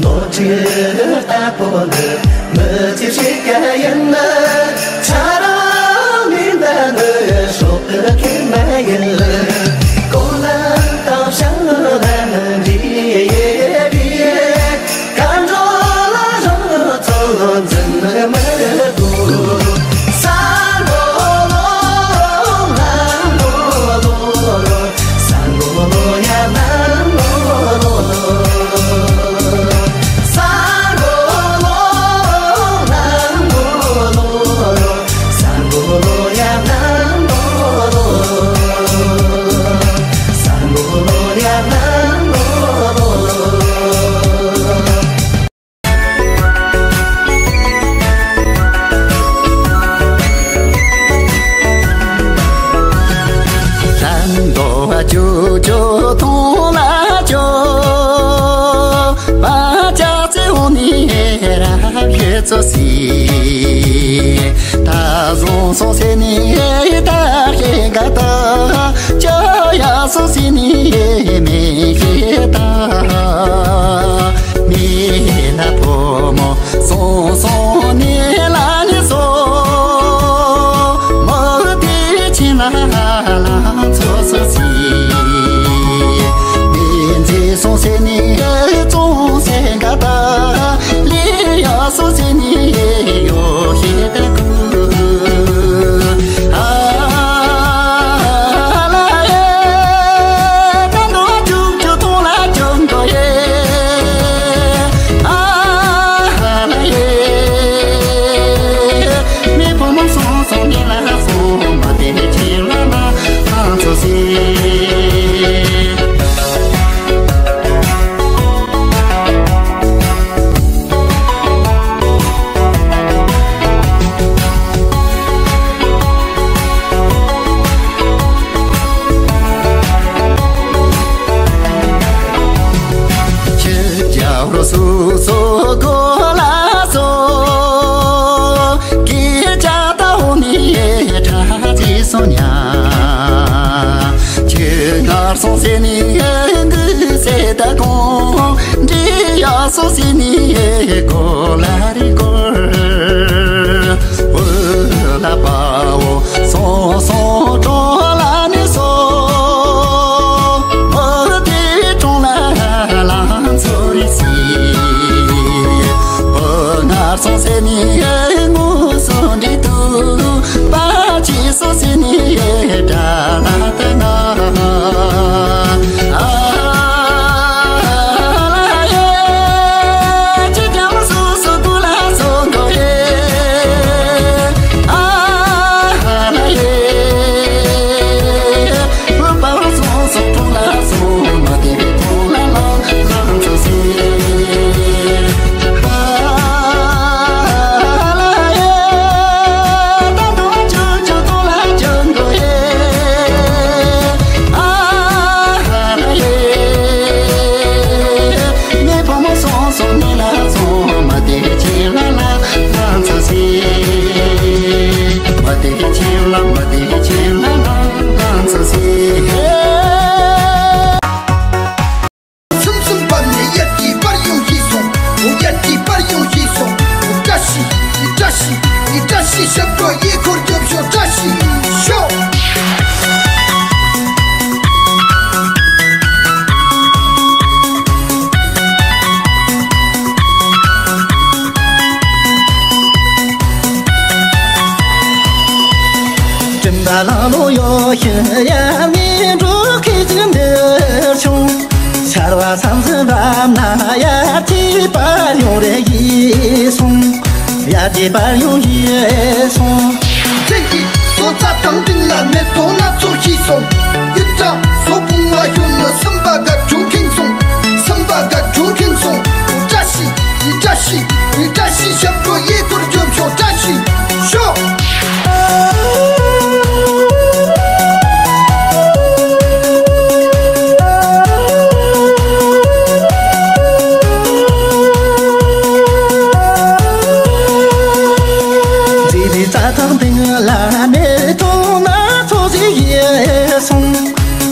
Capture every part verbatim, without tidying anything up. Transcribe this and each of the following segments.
ནོར་འཁྲུལ་ལྟ་བུ་འདི་མི་ཚེ་ཧྲིལ་ག་ཡིན་ན། ཆ་ར་མི་འདའ་ནི་སྲོག་གི་ཁེ་མ་ཡིན། གོ་ལ་དང་ཤང་ལ་འདྲིས་པའི། གར་འགྲོ་ལ་རང་ཚོད་འཛིན་མི་དགོས། ས་མགོ་ལོ། ལ་མགོ་ལོ། ས་མགོ་ལོ་ཡ། ལ་མགོ་ལོ། ས་མགོ་ལོ། ལ་མགོ་ལོ། ས་མགོ་ལོ་ཡ། ལ་མགོ་ལོ། ས་མགོ་ལོ་ཡ། ལ་མགོ་ལོ། ལ་མགོ་ཅོ་ཅོ་ཐོང་ལ་ཅོ། བ་ཅག་ཙེ་འོ་ནི་ར་ཧེ་ཙོ་སི། ད་བཟུང་སོང་སེ་ནི་ད་ཧེ་ག་ད། ཅོ་ཡ་སོ་སི་ནི་མེ་ཧེ་ད། མེ་ལ་ཕོ་མོ་སོང་སོང་ནི་ལ་ནི་སོ། མོ་དེ་ཆེ་ན་ལ་ཚོ་སོ་སི། མེ་མཛེས་སོང་སེ་ནི་ཙོང་སེ་ག་ད། ལི་ཡ་སོ་སི་ནི་ཡོ་ཧེ་ད་ཀུ། ཨ་ལ་ཡེ། ད་ནོ་ཅུག་ཅུག་ཐོང་ལ་ཅུག་འགྲོ་ཡེ། ཨ་ལ་ཡེ། མི་ཕོ་མོ་སོང་སོང་ནི་ལ་སོང་མ་དེ་ཆེ་ལ་ན་ཨ་ཚོ་སི། ཁྱེད་རྒྱལ་བོ་སུ་སོ་གོ་ལ་སོ། ཀི་ཅ་ཏ་འོ་ནི་ཁྲ་ཅི་སོ་ཉ། ཁྱེད་ངར་སོང་སེ་ནི་གུ་སེ་ད་གོང་། འདི་ཡ་སོ་སི་ནི་གོ་ལ་རི། སུམ་སུམ་བབས་ནས་ཡར་གྱི་པར་ཡོང་ཞིག་སོང་། འོ་ཡར་གྱི་པར་ཡོང་ཞིག་སོང་། འོ་བཀྲ་ཤིས་ཡི་བཀྲ་ཤིས་ཡི་བཀྲ་ཤིས་ཞབས་བྲོ་ཡི་འཁོར་རྒྱབ་ཤོག་བཀྲ་ཤིས་ཤོག་སྤྲིན་པ་ལང་ལོ་ཡོད་ཤིང་ཡ་མི་འགྲོ་ཁི་ཅི་འདིར་བྱུང་། ཆར་བ་མཚམས་སུ་བབས་ན་ཡར་གྱི་པར་ཡོང་རེ་ཡིས་སོང་། ཡར་གྱི་པར་ཡོང་ཡིས་སོང་། བཙན་གྱི་སོ་རྩ་དང་སྟེང་ལ་མེ་ཏོག་སྣ་ཚོགས་ཤིག་སོང་། ཡུལ་གྲགས་སོ་བུང་བ་གཞོན་ནུ་སུམ་པ་དགའ་སྐྱོང་ཁེངས་སོང་། སུམ་པ་དགའ་སྐྱོང་ཁེངས་སོང་། བཀྲ་ཤིས་ཡི་བཀྲ་ཤིས་ཡི་བཀྲ་ཤིས་ཞབས་བྲོ་ཡི་འཁོར་རྒྱབ་ཤོག་བཀྲ་ཤིས་ཤོག་རྩྭ་ཐང་སྟེང་ལ་མེ་ཏོག་སྣ་ཚོགས་ཤིག་ཡལ་སོང་།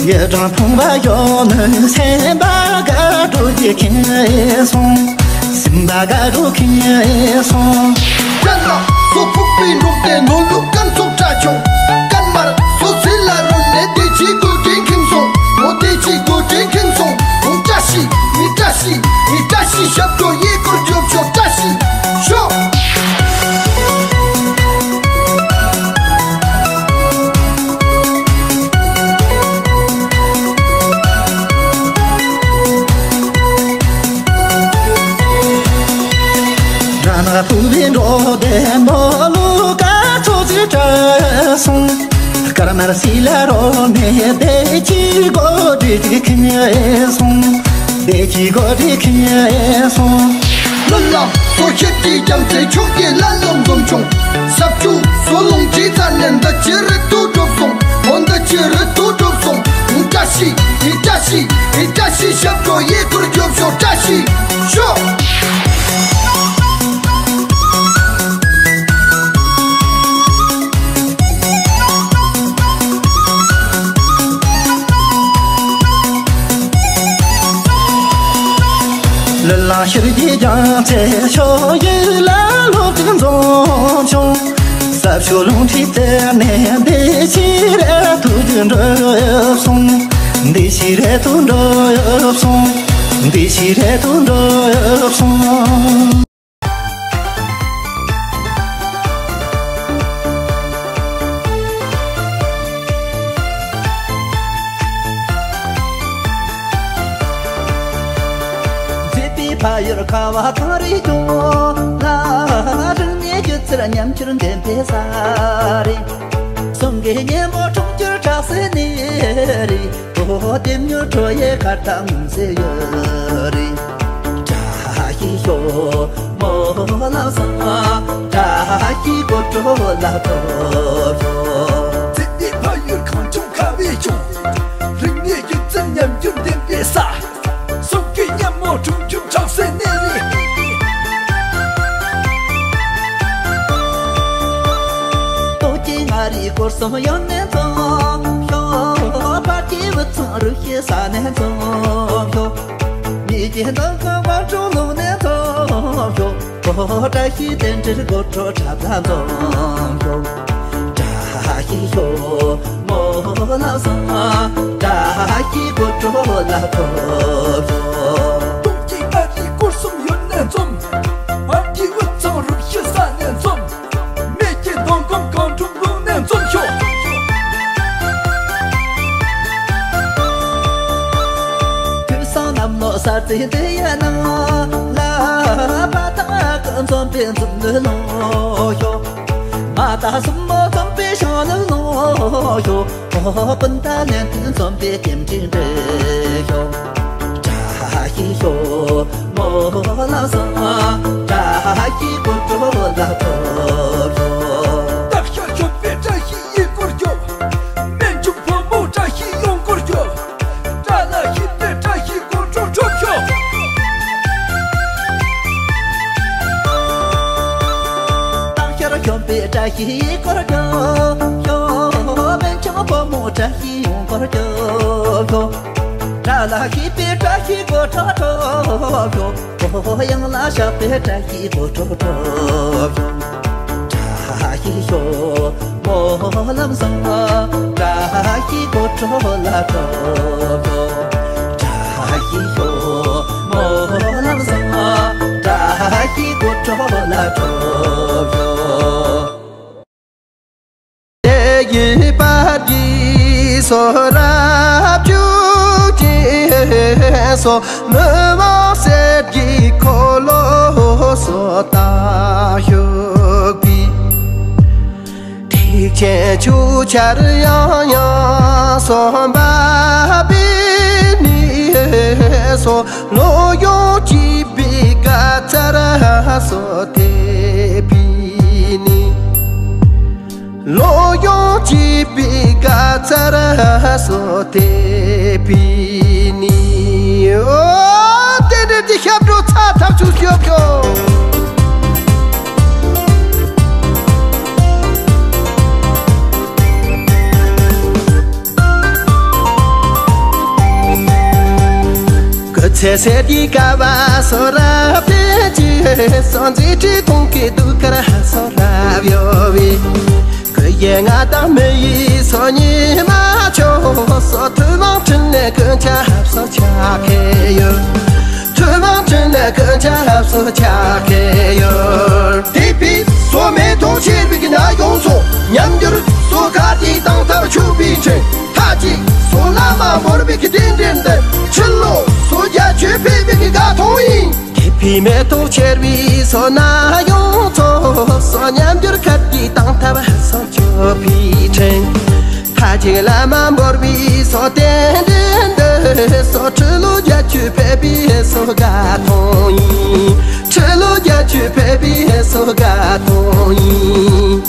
ཡུལ་གྲུ་ཕུང་བ་གཞོན་ནུ་སེམས་པ་དགའ་སྤྲོ་ཞིག་ཁེངས་སོང་། སེམས་པ་དགའ་སྤྲོ་ཁེངས་སོང་། ཡ་ལ་སོ་ཕུག་པའི་འབྲོག་སྡེ་ནོར་ལུག་ཀན་ཚོགས་བཀྲ་ཆོག་ཀན་མར་སོ་སི་ལ་རོལ་ནས་བདེ་སྐྱིད་སྒོ་འདྲེན་ཁེངས་སོང་། འོ་བདེ་སྐྱིད་སྒོ་འདྲེན་ཁེངས་སོང་། འོ་བཀྲ་ཤིས་མི་བཀྲ་ཤིས་མི་བཀྲ་ཤིས་ཞབས་བྲོ་ཡི་འཁོར་རྒྱབ་ཤོག་བཀྲ་ཤིས་ཤོག་ར་ནག་ཕུག་པའི་འབྲོག་སྡེ་ནོར་ལུག་ཀན་ཚོགས་ཀྱིས་བཀྲ་སོང་། སྐར་མར་སི་ལ་རོ་ནས་བདེ་སྐྱིད་སྒོ་འདྲེ་ཅིག་ཁེངས་སོང་། བདེ་སྐྱིད་སྒོ་འདྲེ་ཁེངས་སོང་། ལོ་ལ་སོ་ཤེད་ཀྱི་རྒྱ་མཚོའི་ཕྱོགས་ཀྱི་ལ་ལོ་འཛོམས་བྱུང་། ས་བཅུ་སོ་ལུང་གྲིས་ཚ་ནས་འདི་ཕྱི་རི་དུ་གྲུབ་སོང་། འོ་འདི་ཕྱི་རི་དུ་གྲུབ་སོང་། བཀྲ་ཤིས་ཡི་བཀྲ་ཤིས་ཡི་བཀྲ་ཤིས་ཞབས་བྲོ་ཡི་འཁོར་རྒྱབ་ཤོག་བཀྲ་ཤིས་ཤོག་ལུས་ལ་ཤར་གྱི་རྒྱང་ཚད་ཤོག་ཡུལ་ལ་ལོག་ཅིག་འཛོམས་བྱུང་། ས་ཕྱོགས་ལུང་ཁྲིད་དེ་ནས་བདེ་སྐྱིད་རེ་ཐུག་རྒྱུ་འགྲུབ་སོང་། བདེ་སྐྱིད་རེ་ཐུག་འགྲུབ་སོང་། བདེ་སྐྱིད་རེ་ཐུག་འགྲུབ་སོང་། མཛེས་པའི་ཕ་ཡུལ་ཁ་བ་གངས་རི་ལྗོངས་ལ། རིག་གནས་སྒྱུ་རྩལ་ཉམས་འགྱུར་ལྡན་པའི་ས་རེད། གསུང་གི་སྙན་མོ་ཁྲོམ་གྱུར་གྲགས་སའི་གནས་རེད། ཨོ་ལྡེམ་མྱུར་ཁྲོ་ཡི་ཁ་བཏང་སེ་ཡོད་རེད། བཀྲ་ཤིས་ཤོག་མོ་ལགས་སོ། བཀྲ་ཤིས་སྒོ་དྲུག་ལ་ཐོབ་ཤོག་མཛེས་པའི་ཕ་ཡུལ་གངས་ལྗོངས་ཁ་བའི་ལྗོངས། རིག་གནས་སྒྱུ་རྩལ་ཉམས་འགྱུར་ལྡན་པའི་ས། གསུང་གི་སྙན་མོ་ཁྲོམ་གྱུར་གྲགས་སའི་གནས་རེད། སྟོད་ཀྱི་མངའ་རིས་སྐོར་གསུམ་ཡུལ་ནས་འཛོམས་ཤོག་བར་གྱི་དབུས་གཙང་རུ་བཞི་ས་ནས་འཛོམས་ཤོག་ཉིད་ཀྱི་འདོད་དགུ་བར་སྒྲུང་ལུང་ནས་འཛོམས་ཤོག་ཨོ་བཀྲ་ཤིས་རྟེན་འབྲེལ་སྒོ་དྲུག་གྲྭ་ཚང་འཛོམས་ཤོག་བཀྲ་ཤིས་ཤོག་མོ་ལགས་སོ། བཀྲ་ཤིས་སྒོ་དྲུག་ལ་ཐོབ་ཤོག་སྟོད་ཀྱི་མངའ་རིས་སྐོར་གསུམ་ཡུལ་ནས་འཛོམས། བར་གྱི་དབུས་གཙང་རུ་ ཙི་ཏི་ཡ་ན་ལ་པ་ཏ་ཀ་འཛོམས་པའི་འཛོམས་ནུ་ལོ་ཤོ། མ་ཏ་སུམ་མོ་འཛོམས་པའི་ཤོ་ནུ་ལོ་ཤོ། ཨོ་ཀུན་ཏ་ལན་ཏི་འཛོམས་པའི་ཀེམ་ཅིང་ཏེ་ཤོ། བཀྲ་ཤིས་ཤོ། སྨོན་ལམ་བཟང་། བཀྲ་ཤིས་གོ་ཊོ་ལ་ཐོབ་ཤོ། སྟག་ཤར་ཤོད་པའི་བཀྲ་ཤིས་ཡིད་སྐོར་ཤོ། སྨན་ཆུང་ཕོ་མོ་བཀྲ་ཤིས་ཡོང་སྐོར་ཤོ། དགྲ་ལ་ཤི་སྟེ་བཀྲ་ཤིས་གོ་ཊོ་ཐོབ་ཤོ། སྟག་ཤར་གཞོན་པའི་བཀྲ་ཤིས་སྐོར་ཤོ། སྨན་ཆུང་ཕོ་མོ་བཀྲ་ཤིས་ཡོང་སྐོར་ཤོ། དགྲ་ལ་ཤི་སྟེ་བཀྲ་ཤིས་གོ་ཊོ་ཐོབ་ཤོ། ཡང་ལ་ཤ་པའི་བཀྲ་ཤིས་གོ་ཊོ་ཐོབ་ཤོ། བཀྲ་ཤིས་ཤོ། སྨོན་ལམ་བཟང་། བཀྲ་ཤིས་གོ་ཊོ་ལ་ཐོབ་ཤོ། བཀྲ་ཤིས་ཤོ། སྨོན་ལམ་བཟང་། བཀྲ་ཤིས་གོ་ཊོ་ལ་ཐོབ་ཤོ། ཡེ་པ་གི་སོ་རབ་ཅུ་ཅེ་སོ་མི་མང་སེར་གྱི་འཁོར་ལོ་སོ་ད་ཤོག་པའི། ཐེག་ཆེན་ཆོས་ཆར་ཡང་ཡང་སོ་འབབ་པའི་ནི་སོ་བློ་ཡོངས་སྐྱིད་པའི་དགའ་ཚལ་སོ་ཐེབས་པའི་ནི། བློ་ཡོངས་སྐྱིད་པའི་དགའ་ཚལ་སོ་ཐེབས་པའི་ནི། ཨོ། རྟེན་འབྲེལ་གྱི་ཞབས་བྲོ་ཚ་ཐག་ཆོད་ཤོག་ཤོག། སྐུ་ཚེ་སྲས་ཀྱི་ཀ་བ་སོ་རབ་དེ་ཅི་སོ་མཛེས་བྲིས་གཏོང་གི་དུས་ཀར་སོ་རབ་ཡོད་བའི། སྐུ་ཡི་ང་དང་མི་ཡི་སོ་ཉི་མ་ཆོ་སོ་ཐུབ་དབང་འཕྲིན་ལས་ཀུན་ཁྱབ་སོ་ཆགས་ཀྱི་ཡོད། ཐུབ་དབང་འཕྲིན་ལས་ཀུན་ཁྱབ་སོ་ཆགས་ཀྱི་ཡོད། དེ་ཕི་སོ་མེ་ཏོག་ཆེར་བིག་ན་ཡོང་སོ་ཉམས་འགྱུར་སོ་ག་དེ་དང་ཐར་ཆུ་བི་ཁྲེ་ཐ་ཅི་སོ་ལ་མ་མོར་བིག་དེ་འདྲེན་དེ་ཕྱི་ལོ་སོ་རྒྱ་ཆུ་བི་བིག་ག་ཐོང་ཡིན། ཁེ་ཕི་མེ་ཏོག་ཆེར་བི་སོ་ན་ཡོང་ཚོ་སོ་ཉམས་འགྱུར་ཁ་དེ་དང་ཐར་སོ་ཆུ་བི་ཁྲེ། ཁ་ཅིག་བླ་མ་འབོར་བའི་སོ་རྟེན་འབྲེལ་འདི་སོ་ཁྲི་ལོ་བརྒྱད་ཅུ་ཕེབས་པའི་སོ་དགའ་ཐོང་ཡིན། ཁྲི་ལོ་བརྒྱད་ཅུ་ཕེབས་པའི་སོ་དགའ་ཐོང་ཡིན།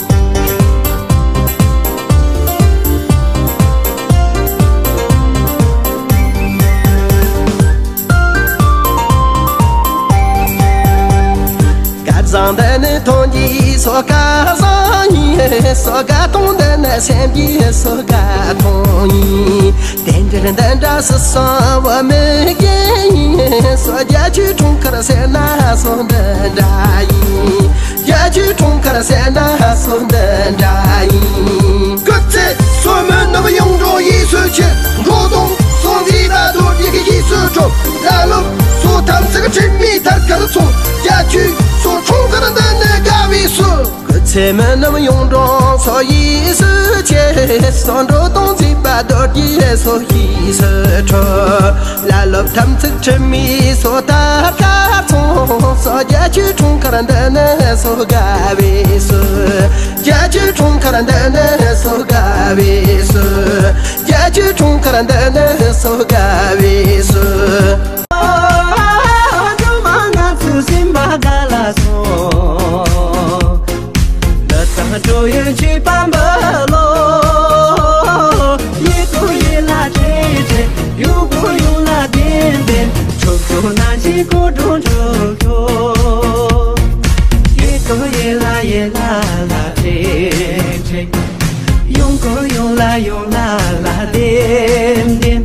སྐལ་བཟང་འདི་ནི་དོན་གྱི་སོ་སྐལ་བཟང་ཡིན། སོ་དགའ་གཏོང་འདི་ནི་སེམས་ཀྱི་སོ་དགའ་གཏོང་ཡིན། དེ་འདྲར་འདི་འདྲ་སུ་སོ་བ་མི་རྒན་ཡིན། སོ་རྒྱ་ཆུ་འཁྲུངས་ཁར་སེར་ན་སོ་འདི་འདྲ་ཡིན། རྒྱ་ཆུ་འཁྲུངས་ཁར་སེར་ན་སོ་འདི་འདྲ་ཡིན། སྐུ་ཚེ་སོ་མི་ནུབ་ཡོང་འགྲོ་ཡིད་སུ་ཆེ། འགྲོ་དོང་སོ་འཛིན་ལ་རྡོ་རྗེ་གི་ཡིད་སུ་གྲོལ། ལ་ལུག་སོ་ཐམས་ཅད་ཁྲིམས་མི་ཐར་ཁར་སོང་། རྒྱ་ཆུ་སོ་འཁྲུངས་ཁར་འདི་ནི་དགའ་བའི་སུ། སྐུ་ཚེ་མི་ནུབ་ཡོང་འགྲོ་སོ་ཡིད་སུ་ཆེ། སོ་འགྲོ་དོང་འཛིན་པ་རྡོ་རྗེ་སོ་ཡིད་སུ་གྲོལ། ལ་ལུག་ཐམས་ཅད་ཁྲིམས་མི་སོ་ཐར་ཁར་སོང་། སོ་རྒྱ་ཆུ་འཁྲུངས་ཁར་འདི་ནི་སོ་དགའ་བའི་སུ། རྒྱ་ཆུ་འཁྲུངས་ཁར་འདི་ནི་སོ་དགའ་བའི་སུ། རྒྱ་ཆུ་འཁྲུངས་ཁར་འདི་ནི་སོ་དགའ་བའི་སུ། སྒྲོལ་མ་ང་ཚོའི་སེམས་པ་དགའ་ལ་སོ། འདི་དང་སྒྲོལ་ཡོན་ཆོས་པ་འབུལ་ལོ། ཡིད་དུ་ཡིད་ལ་དྲན་དྲན། ཡོང་སྒོ་ཡོང་ལ་བདེན་བདེན། ཁྲོ་ཁྲོ་ན་ཞིག་གོ་འགྲོ་འགྲོ་འགྲོ། ཡིད་དུ་ཡིད་ལ་ཡིད་ལ་ལ་དྲན་དྲན། ཡོང་སྒོ་ཡོང་ལ་ཡོང་ལ་ལ་བདེན་བདེན།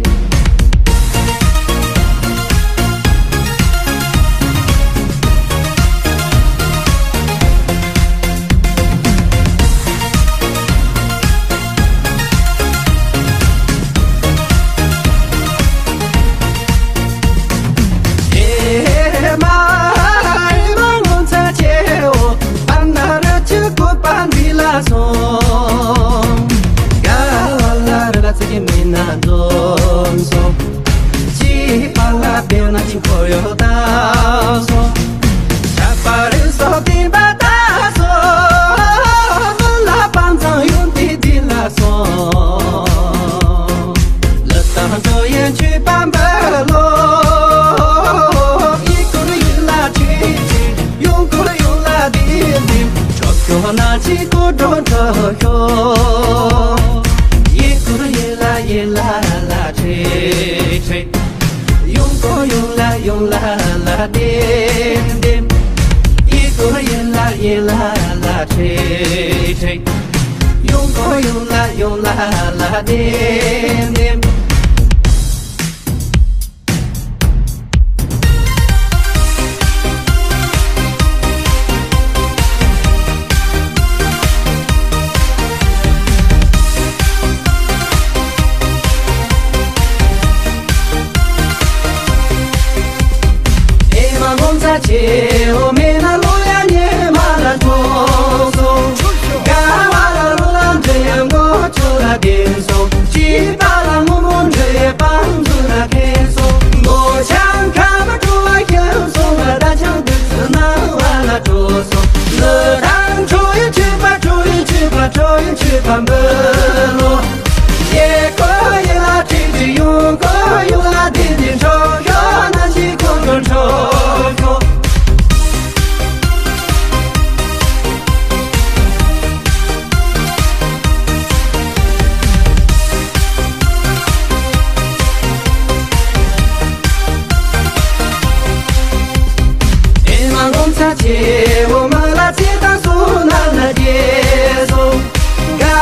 ཡོང་ན་ཅི་གོ་འགྲོ་འགྲོ་ཤོག་ཡེ་ཀོ་ཡེ་ལ་ཡེ་ལ་ལ་ཁྲེ་ཁྲེ། ཡོང་གོ་ཡོང་ལ་ཡོང་ལ་ལ་ལྡེམ་ལྡེམ། ཡེ་ཀོ་ཡེ་ལ་ཡེ་ལ་ལ་ཁྲེ་ཁྲེ། ཡོང་གོ་ཡོང་ལ་ཡོང་ལ་ལ་ལྡེམ་ལྡེམ། ཨེ་མ་ངོ་མཚར་ཆེའོ། མེད་ན་ལོ་ཡ་ཉེ་མ་ལ་འགྲོ་སོང་། དགའ་བ་ལ་ལོ་ལ་འདྲེ་ཡ་མགོ་ཁྲོ་ལ་བསྟན་སོང་། སྐྱིད་པ་ལ་སྔོན་མོ་འདྲེ་ཡ་པང་འཛུལ་ལ་ཁེངས་སོང་། མོ་ཆང་ཁ་མ་འགྲོ་བ་ཁྱེར་སོང་ལ་ད་ཆང་དུས་ཚོད་ནང་བ་ལ་འགྲོ་སོང་། ལོ་དང་ཁྲོ་ཡི་ཆུ་པ་ཁྲོ་ཡི་ཆུ་པ་ཁྲོ་ཡི་ཆུ་པ་འབུལ་ལོ། ཡེ་ཀོ་ཡེ་ལ་ཁྲིད་དེ་ཡོང་གོ་ཡོང་ལ་དེ་ནི་འགྲོ་ཤོག་ན་ཅི་གོ་འགྲོ་འགྲོ་ཤོག་ཨེ་མ་ངོ་མཚར་ཆེའོ། མ་ལ་ཚེ་དང་སོ་ན་ལ་རྒྱལ་སོང་། དགའ་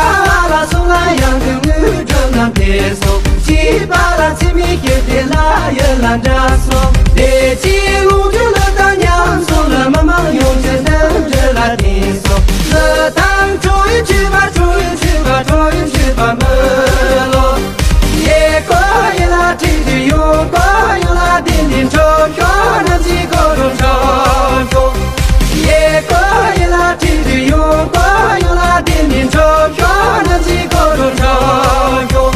བ་ལ་སོང་ལ་ཡང་གི་དངུལ་སྒྲུབ་ན་དེ་སོང་། སྐྱིད་པ་ལ་ཚེ་མི་སྐྱིད་དེ་ལ་ཡོད་ལ་འདྲ་སོང་། དེ་ཅི་ལུང་རྒྱུ་ལ་དང་ཉམས་སོང་ལ་མ་མང་ཡོང་ཅི་འདྲ་འདྲ་ལ་དེ་སོང་། ལ་དང་ཁྲོ་ཡི་ཆུ་པ་ཁྲོ་ཡི་ཆུ་པ་ཁྲོ་ཡི་ཆུ་པ་མི་ལོ། ཡེ་ཀོ་ཡེ་ལ་ཁྲིད་དེ་ཡོང་གོ་ཡོང་ལ་དེ་ནི་འགྲོ་ཤོག་ན་ཅི་གོ་འགྲོ་འགྲོ་ཤོག་ཡེ་ཀོ་ཡེ་ལ་ཁྲིད་དེ་ཡོང་གོ་ཡོང་ལ་དེ་ནི་འགྲོ་ཤོག་ན་ཅི་གོ་འགྲོ་འགྲོ་ཤོག་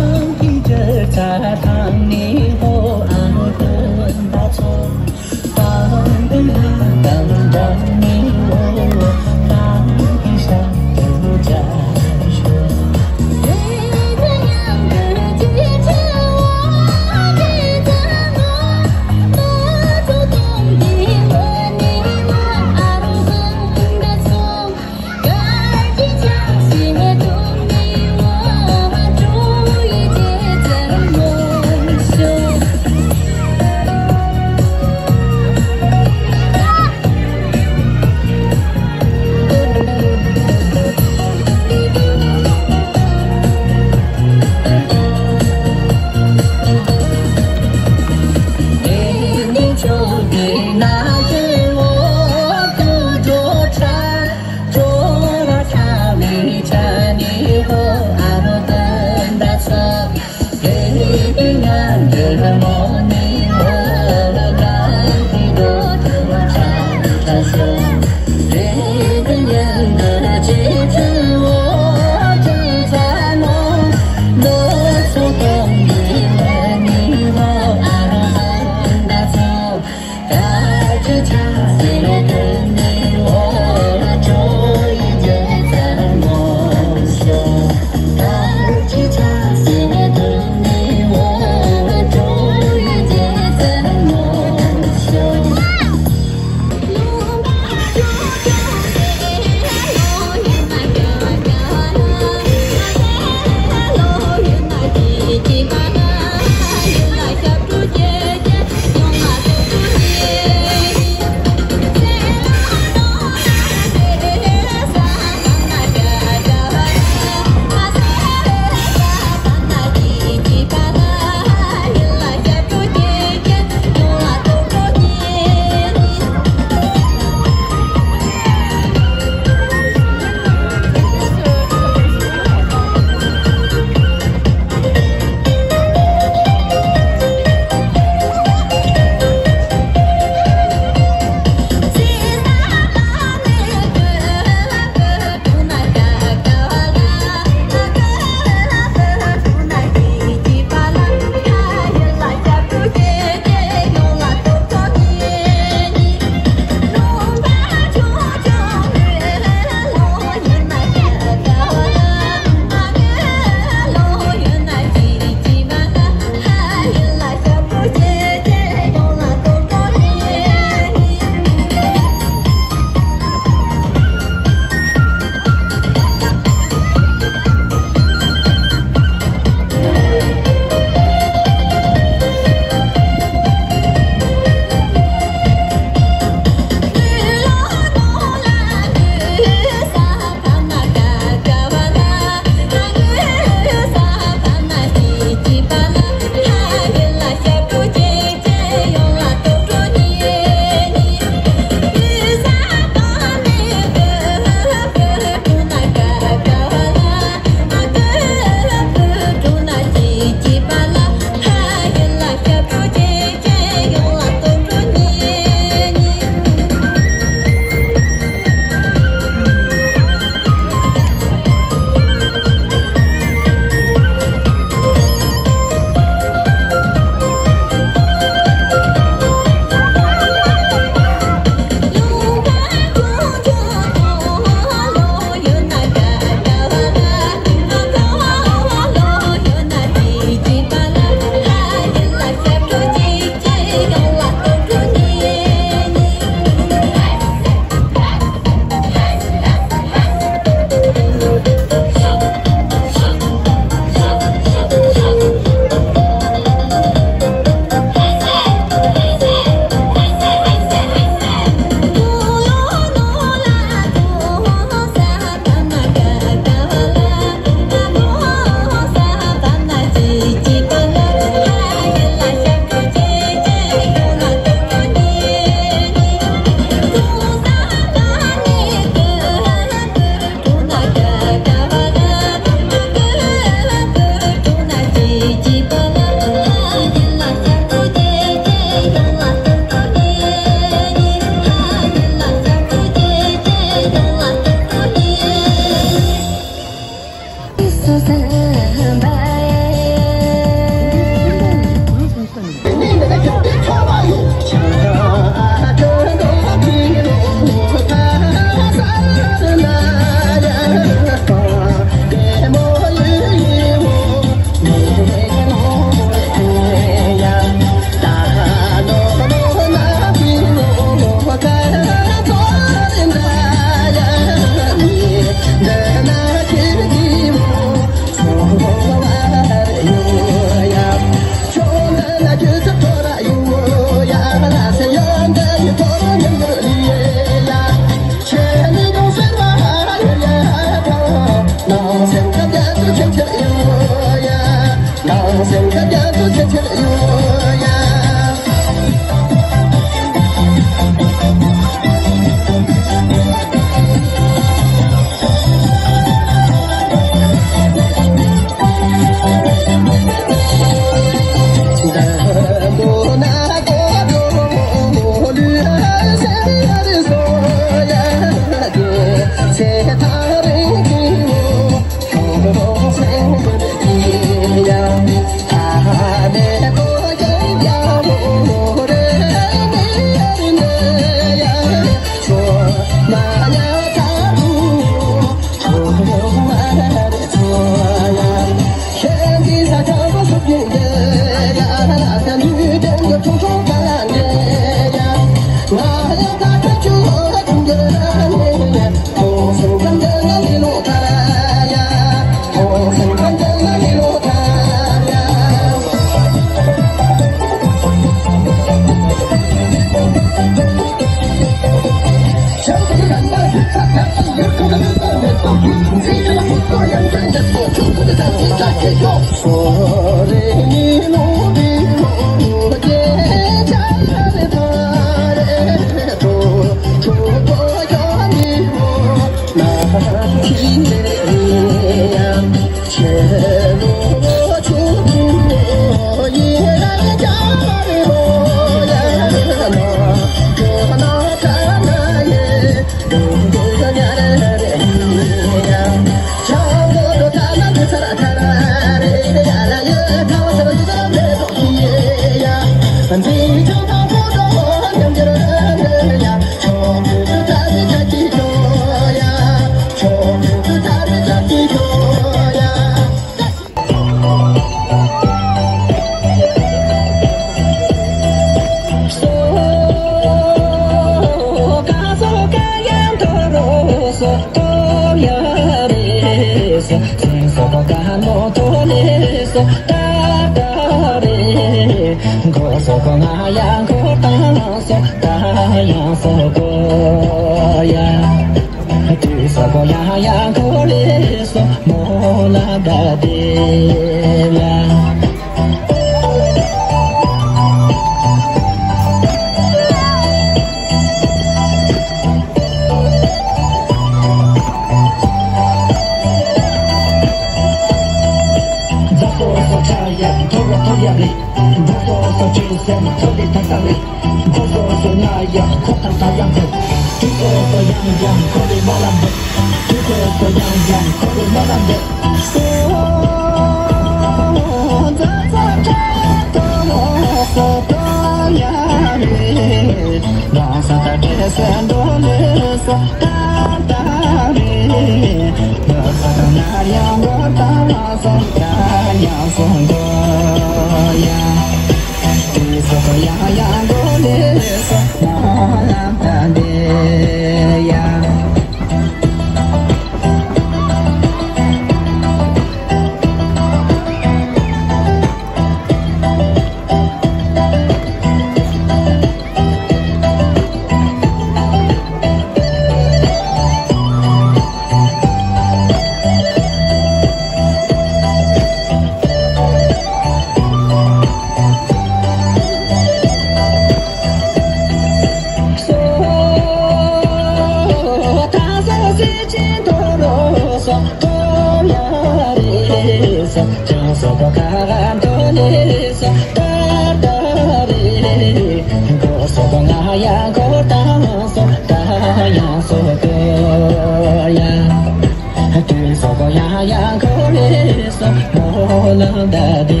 ལ་ད་དེ་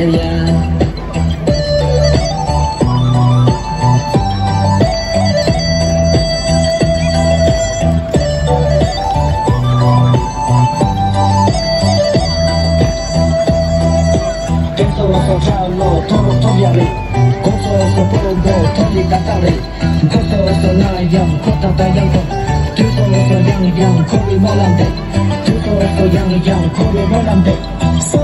ཡ། དེ་སོ་སོ་ཁྲ་ལོ་ཐོ་རོ་ཐོ་ཡ་རེད། གོ་སོ་སོ་པོ་གོ་ཐོ་ལི་ད་ད་རེད། འཁོར་སོ་སོ་ན་ཡང་འཁོར་ད་ད་ཡང་འཁོར། དུས་སོ་སོ་ཡང་ཡང་འཁོར་བའི་སྨོན་ལམ་འདེབས། དུས་སོ་སོ་ཡང་ཡང་འཁོར་བའི་སྨོན་ལམ་འདེབས། སོ་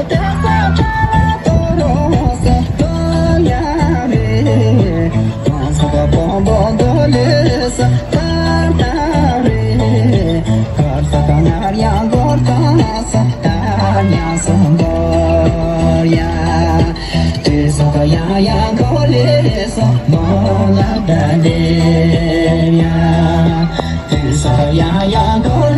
ཏེ་ས་ཏ་ར་ཏོ་རོ་སོ་ཏོ་ཡ་རེ། ང་ས་ག་པོ་བོ་དོ་ལེ་ས་ཏ་ཏ་རེ། གར་ས་ག་ནར་ཡང་གོར་ཏ་ས་ཏ་ཉ་སོ་གོར་ཡ། དེ་སོ་ཡ་ཡ་གོ་ལེ་སོ་མོ་ལ་ད་ལེ་ཡ། དེ་སོ་ཡ་ཡ་གོ་ལེ།